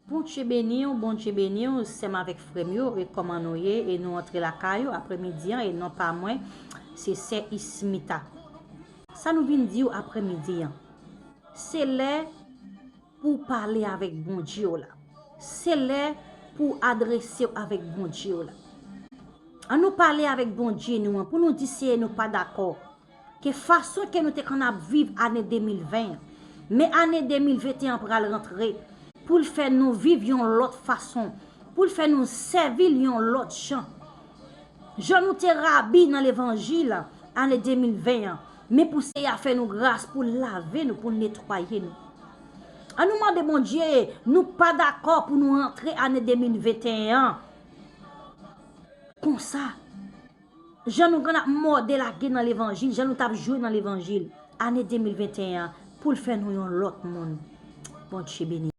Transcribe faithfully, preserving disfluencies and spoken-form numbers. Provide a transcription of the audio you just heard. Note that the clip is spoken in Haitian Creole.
Bondye beni w, Bondye beni w, sè m avèk frè m yo, e kòman nou ye? E nou antre lakay ou aprèmidi an, e non pa mwen, se sè Ismita. Sa nou vin di w aprèmidi an? Se lè pou w pale avèk Bondye w la. Se lè pou w adrese w avèk Bondye w la. Ann nou pale avèk Bondye nou an, pou nou di Seyè nou pa dakò ke fason ke nou te konn ap viv ane de mil ven an, men ane de mil venteyen an pral rantre, pou l fè nou viv yon lòt fason, pou l fè nou sèvi l yon lòt jan. Jan nou te rabi nan levanjil ane de mil ven an, men pou Seyè a fè nou gras, pou l lave nou, pou l netwaye nou. Ann nou mande Bondye, nou pa dakò pou nou rantre ane de mil venteyen an konsa. Jan nou konn ap mòde lage nan levanjil, jan nou t ap jwe nan levanjil, ane de mil venteyen an, pou l fè nou yon lòt moun. Bondye beni.